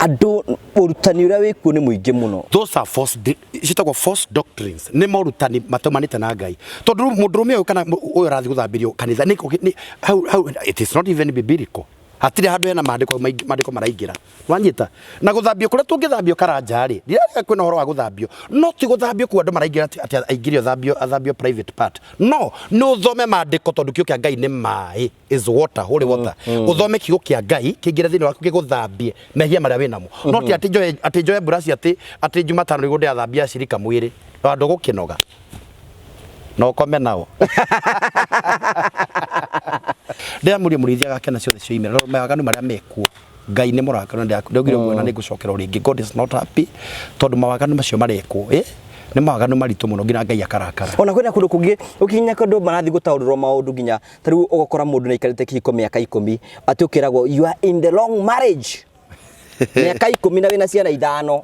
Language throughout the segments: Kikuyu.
Andũ ũrutani ũrĩa wĩkuo nĩ mũingĩ mũno. Those are false ciĩtagwo false doctrines, nĩ morutani mataumanĩte na Ngai, tondũ rĩu mũndũrũme ũyũ kana ũyũ ũrathiĩ gũthambĩrio kanitha nĩ nĩ hau hau, it is not even biblical. Hatirĩ handũ hena maandĩko maingĩ, maandĩko maraingĩra wanyita na gũthambio kũrĩa tũngĩthambio karanja rĩ, ndirarega kwĩna ũhoro wa gũthambio, no ti gũthambio kũu andũ maraingĩra atĩ atĩ aingĩrio athambio, athambio private part. No nĩ ũthome maandĩko, tondũ kiugo kĩa Ngai nĩ maĩ, is water, holy water. Ũthome kiugo kĩa Ngai kĩingĩre thĩinĩ waku gĩgũthambie mehia marĩa wĩnamo, no ti atĩ njoe, atĩ njoe mburaci atĩ atĩ Jumatano nĩguo ndĩrathambia acirika mwĩrĩ andũ gũkĩnoga na ũkome nao. Ndĩramũria mũrĩithi agakena ciothe cioimĩra, no mawaganu marĩa mekuo, Ngai nĩ mũrakaru, na ndaugire ũguo na nĩ ngũcokera o rĩngĩ, God is not happy tondũ mawaganu macio marekwo nĩ mawaganu maritũ mũno nginya Ngai akarakara. Ona kwĩna kũndũ kũngĩ ũkinya kũndũ marathiĩ gũtaũrĩrwo maũndũ, nginya ta rĩu ũgakora mũndũ nĩ aikarĩte kĩhiko mĩaka 10, atĩ ũkĩragwo you are in the wrong marriage. Mĩaka 10 na wĩna ciana 5,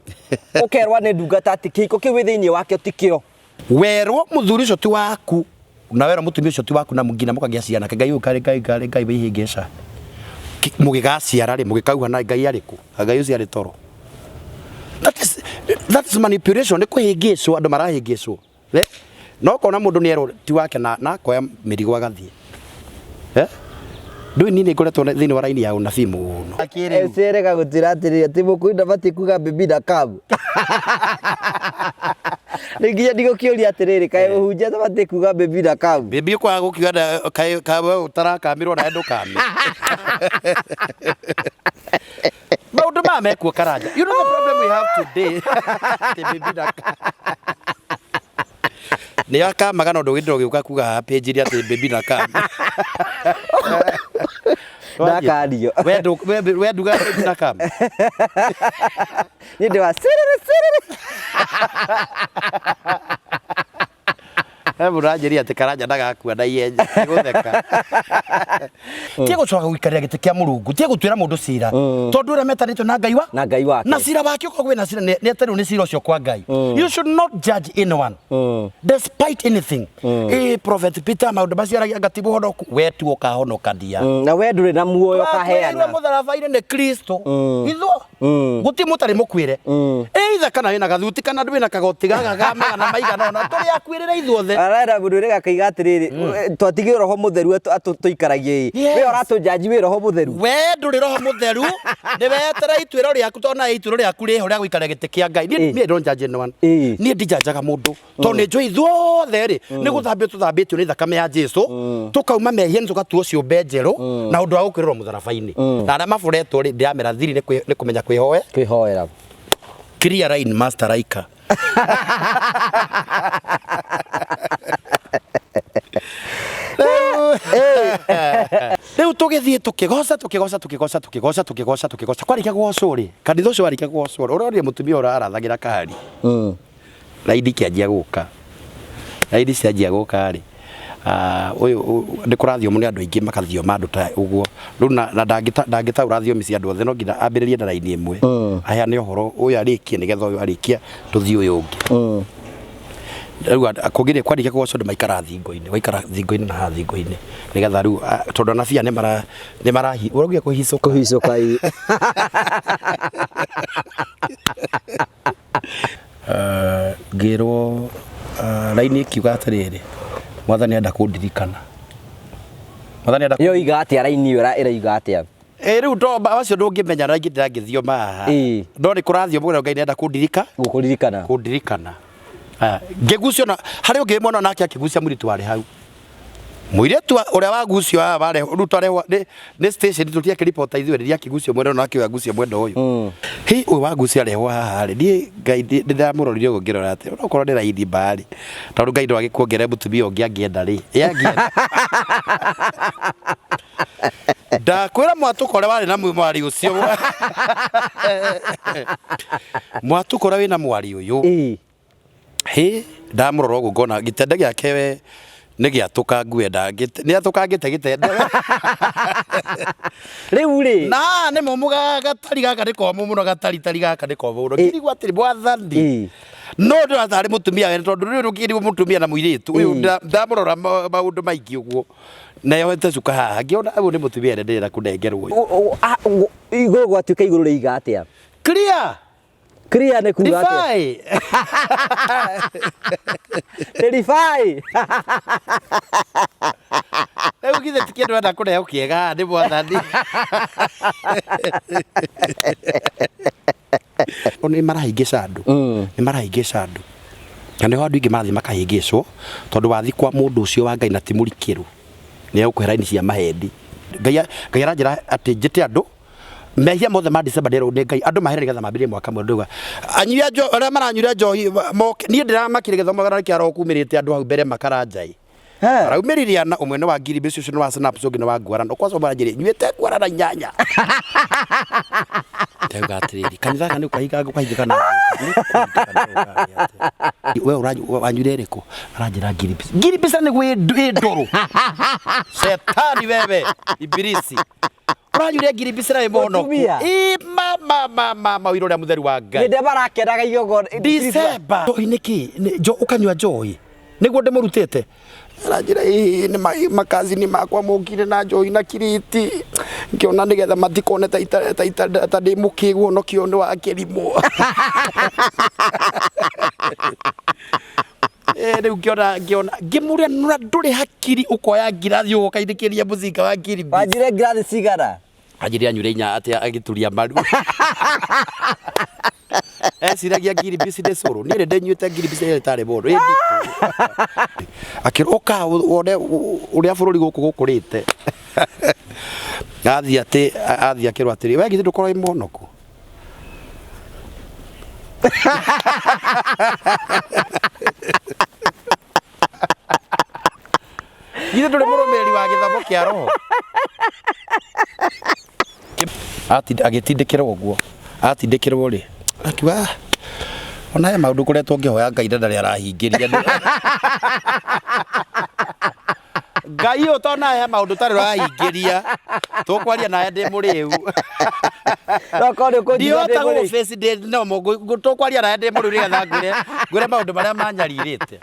ũkerwo nĩ ndungata atĩ kĩhiko kĩu wĩ thĩinĩ wakĩo ti kĩo. Werwo mũthuri ũcio ti waku na werwo mũtumia ũcio ti waku na nginya mũkagĩa ciana, Ngai ũyũ karĩ Ngai, karĩ Ngai wĩhĩngĩca mũgĩgaciara rĩ, mũgĩkauha na Ngai arĩ kũ? Ngai ũcio arĩ toro. That is manipulation, nĩ kũhĩngĩcwo andũ marahĩngĩcwo. No kona mũndũ nĩ erwo ti wake na akoya mĩrigo agathiĩ. Ndũĩ niĩ nĩ ngoretwo thĩinĩ wa raini ya ũnabii mũno. Ecerega gũtwĩra atĩrĩrĩ atĩ mũkũyũ ndabatiĩ kuga bibi na kamu. Nĩ nginya ndigũkĩũria atĩrĩrĩ, kaĩ mũhunjia atabatiĩ kuga bibi na kamu? Bibi ũkwaga gũkiuga kaĩ kaĩ we ũtarakamĩrwo nawe ndũkame. Maũndũ maya mekuo Karanja. You know the problem we have today. Atĩ bibi na nĩ akamaga no ndũgĩndĩra ũgĩũka kuga haha page-inĩ atĩ bibi na kam. Ndakario. We we nduga bibi na kam. Niĩ ndĩ wa siriri siriri. He mũndũ aranjĩrire atĩ Karanja ndagakua na ihenya, gũtheka. Tie gũcoka gũikarĩra gĩtĩ kĩa Mũrungu, tie gũtuĩra mũndũ cira, tondũ ũrĩa metanĩtio na Ngai wa Na Ngai wake. Na cira wake ũkoragwo wĩna cira, nĩ etereirwo nĩ cira ũcio kwa Ngai. You should not judge anyone despite anything. Prophet Peter maũndũ macio aragia anga ti mũhonoku, we tu ũkahonokania. Na we ndũrĩ na muoyo Twakuĩrĩirwo ũkaheana. mũtharaba-inĩ nĩ Kristo. Ithuo guti mutari mukwire either kana wina gathuti kana wina kagoti gaka ga magana maigana ona turi akuirire ithuothe. Arera mũndũ ũrĩa akaiga atĩrĩrĩ, twatigire roho mũtheru atũikaragie ĩ. We ũratũnjanji wĩ roho mũtheru. We ndũrĩ roho mũtheru, nĩ weterera ituĩro rĩaku, tondũ na ituĩro rĩaku rĩho rĩa gũikara gĩtĩ kĩa Ngai. Niĩ niĩ don't judge anyone. Niĩ ndinjanjaga mũndũ tondũ nĩ njũĩ ithuothe rĩ nĩ gũthambio tũthambĩtio nĩ thakame ya Jesu, tũkauma mehia-inĩ, tũgatuo ciũmbe njerũ na ũndũ wa gũkwĩrĩrwo mũtharaba-inĩ. Na arĩa maboretwo rĩ, ndĩramera thiri nĩ kũmenya kwĩhoe. Kwĩhoera. Clear line master raika. Rĩu tũgĩthiĩ tũkĩgoca, tũkĩgoca, tũkĩgoca, tũkĩgoca, tũkĩgoca, tũkĩgoca. Kwarĩkia kũgocwo rĩ, kanitha ũcio warĩkia kũgocwo rĩ, ũrorire mũtumia ũrĩa arathagĩra kahari. Raini ikĩanjia gũka, raini cianjia gũka rĩ, ũyũ nĩ kũrathiomwo nĩ andũ aingĩ makathioma andũ ta ũguo, rĩu na ndangĩtaũra thiomi cia andũ othe, no nginya ambĩrĩrie na raini ĩmwe, aheane ũhoro ũyũ arĩkie, nĩgetha ũyũ arĩkia tũthiĩ ũyũ ũngĩ. Rĩu kũngĩrĩ kwarĩkia kũgocwo andũ maikara thingo-inĩ, waikara thingo-inĩ na haha thingo-inĩ, nĩgetha rĩu tondũ anabii aya nĩ mara nĩ marahi ũraugire kũhicũka. Kũhicũka ĩ. Ngĩrwo raini ĩkiuga atĩrĩrĩ, Mwathani enda kũndirikana. Mwathani enda Yo iga atĩa raini ĩyo ĩroiga atĩa? Ĩ rĩu ndo macio ndũngĩmenya na ingĩ ndĩrangĩthioma haha. No nĩ kũrathiomwo Ngai nĩenda kũndirika. Gũkũririkana. Kũndirikana. Aya, ngĩgucio na harĩ ũngĩ mwena nake akĩgucia mũirĩtu warĩ hau. Mũirĩtu ũrĩa wagucio haha warehwo, rĩu twarehwo nĩ station tũtiakĩribota ithuĩ rĩrĩa akĩgucio mwena ũyũ nake ũyũ agucio mwena ũyũ. Hĩ ũyũ wagucio arehwo haha rĩ, niĩ Ngai nĩ ndamũrorire ũguo ngĩrora atĩ onokorwo nĩ raini mba rĩ, tondũ Ngai no agĩkuongerere mũtumia ũngĩ angĩenda rĩ, ĩ angĩenda. Ndakwĩra mwatũka ũrĩa warĩ na mwarĩ ũcio, mwatũka ũrĩa wĩna mwarĩ ũyũ. Hĩ ndamũrora ũguo ngona gĩtende gĩake we nĩ gĩatũkangu enda nĩ atũkangĩte gĩtende. Rĩu rĩ. Na nĩ mũmũ gatari gaka nĩ komũ mũno, gatari tari gaka nĩ komũ mũno. Ngĩrigwo atĩrĩ Mwathani, no ndĩratarĩ mũtumia wene, tondũ rĩu rũkĩrigwo mũtumia na mũirĩtu ũyũ ndamũrora maũndũ maingĩ ũguo na yoete cuka haha, ngĩona ũyũ nĩ mũtumia ene ndĩrenda kũnengerwo. Igũrũ gwatuĩka igũrũ rĩiga atĩa? Clear. Clear nĩ kuga atĩa? Defy. Verify. Rĩu githĩ ti kĩndũ enda kũreheo kĩega nĩ mwathani. Nĩ marahĩngĩca andũ. Nĩ marahĩngĩca andũ. Na nĩho andũ aingĩ marathiĩ makahĩngĩcwo tondũ wathiĩ kwa mũndũ ũcio wa Ngai na ti mũrikĩru nĩ egũkũhe raini cia mahendi. Ngai Ngai aranjĩra atĩ njĩte andũ mehia mothe ma December nderwo nĩ Ngai andũ mahere nĩgetha mambĩrĩrie mwaka mwerũ ndauga anyui a njohi arĩa maranyuire njohi moke niĩ ndĩramakire gĩthomo kĩa roho kumĩrĩte andũ hau mbere makaranjai araumĩririe ana ũmwe nĩ wa ngiri ũcio nĩ wa snaps ũngĩ nĩ wa ngwarana ũkwaca ũmwe nyuĩte ngwarana inyanya ndauga atĩrĩrĩ kanitha gaka nĩ ũkahinga ngũkahinga kana we wanyuire ĩrĩkũ aranjĩra ngiri mbica ngiri mbica nĩguo ĩ ndũrũ shetani wewe ibilisi ũranyuire ngiri mbica na wĩ mũhonoku Mũtumia. Ĩ, ma ma ma ma ũira ũrĩa mũtheru wa Ngai Nĩ marakenaga igongona. December. Njohi nĩ kĩ? Ũkanyua njohi? Nĩguo ndĩmũrutĩte? Aranjĩra ĩĩ nĩ makazini makwa mokire na njohi na kiriti ngĩona nĩgetha matikone ta ta ndĩ mũkĩgu honokio nĩ wa kĩrimũ. Eh, rĩu ngĩona ngĩona ngĩmũria nũra ndũrĩ hakiri ũkoya ngirathi ũgokainĩkĩria mũcinga wa ngiri mbili. Wanjire ngirathi cigana? Anjĩrire anyuire inya atĩ agĩturia maru. Eciragia ngiri mbici nĩ cũrũ. Niĩ nĩ ndĩnyuĩte ngiri mbici ĩrĩa ĩtarĩ mũndũ. Ĩ nditũ. Akĩrwo ũka wone ũrĩa bũrũri gũkũ gũkũrĩte. Athiĩ atĩ athiĩ akĩrwo atĩrĩ, we githĩ ndũkorwo wĩ mũhonoku? Githĩ ndũrĩ mũrũmĩrĩri wa gĩthomo kĩa roho? Agĩtindĩkĩrwo ũguo atindĩkĩrwo rĩ akiuga "Ah, ona he maũndũ ngoretwo ngĩhoya Ngai na ndarĩ arahingĩria Ngai ũyũ tondũ he maũndũ ũtarĩ ũrahingĩria tũkwaria nawe ndĩ mũrĩu No korwo nĩ ũkũnjigua ndĩ ndihota mũrĩu. gũgũface ndĩ no tũkwaria nawe ndĩ mũrĩu nĩgetha ngwĩre ngwĩre maũndũ marĩa manyarirĩte.